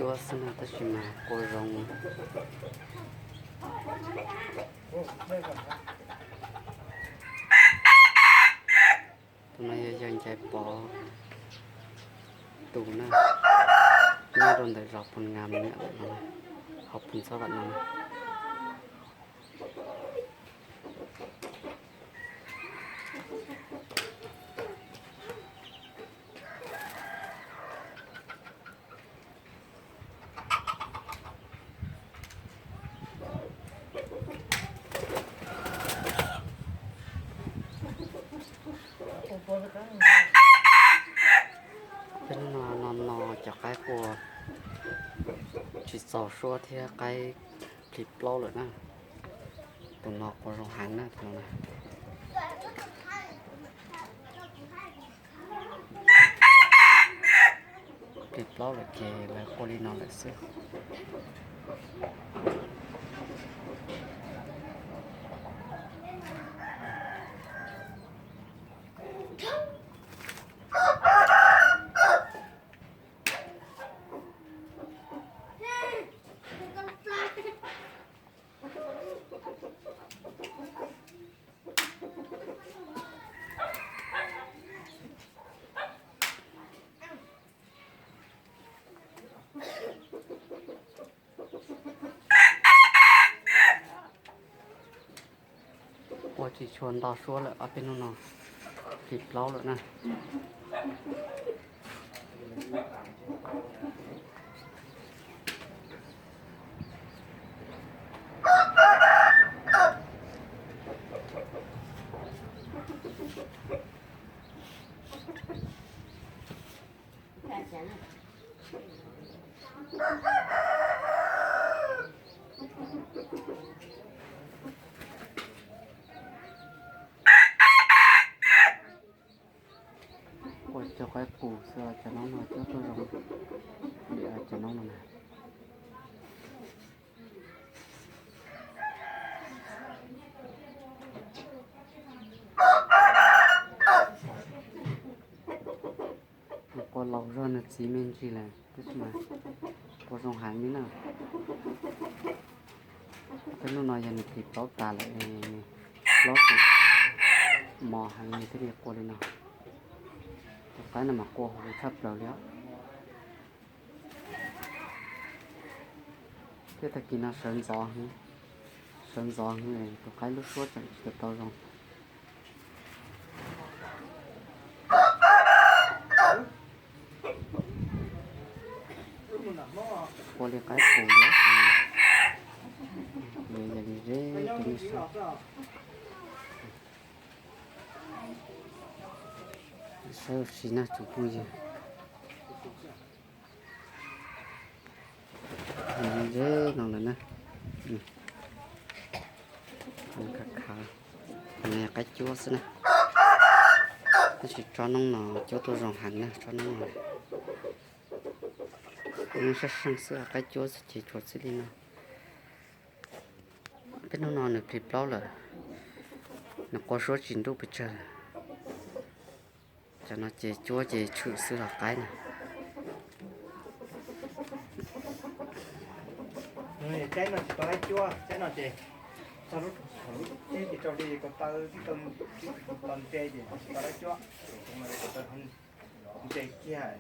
Ua xwb na tab sis mas qua zoo. Tus no yog yawg Ncais Pov tus na, nyob rau ntawm zos Pus Ngam Niam lawm no, hauv Pus Ntxhab Vam no na. Peb hnub no no no cov qaib qua tsis txaus suab thiab qaib plhis plaub lawm na. Tus no qua zoo heev na, tus no na. Plhis plaub lawm ces lawv qua li no lawm xwb. Qua tsis tshua nto suab lawm, ob peb hnub no plhis plaub lawm na. Ua cov qaib qus xwb, cov noob no cov tuaj zoo li cov noob no na. Qua laus zog nws txiv me ntsis lawm tab sis mas qua zoo heev li na. Peb hnub no yog nws plhis plaub tas lawm, nws plaub tseem mos heev nws thiaj li qua li no. Tus qaib no mas qua huv tshaj plaws li os. Thiab tag kis no sawv ntxov, sawv ntxov tus qaib lub suab tseem tsis tau zoo. Qua li qaib qus li, yog li ze rau nej saib. Saib ua si na tsoom phooj ywg. Ze no lawm na. Khav khav, qaib cuab xwb na. Tab sis tsob noob no cuab tuaj zoo heev na, tsob noob no. Sab seej xwb, qaib cuab xwb ces tsuas txij li no. Peb hnub no nws plhis plaub lawm, nws qua suab tsis nruj pes tsawg lawm. Cov no ces cuab ces tshwm xwb los qaib na. Tsaib no tsis tau laib cuab, tsaib no ces txog lub teb ces rau li ko taw tib tau nte ces tsis tau laib cuab, ko taw nte kiag.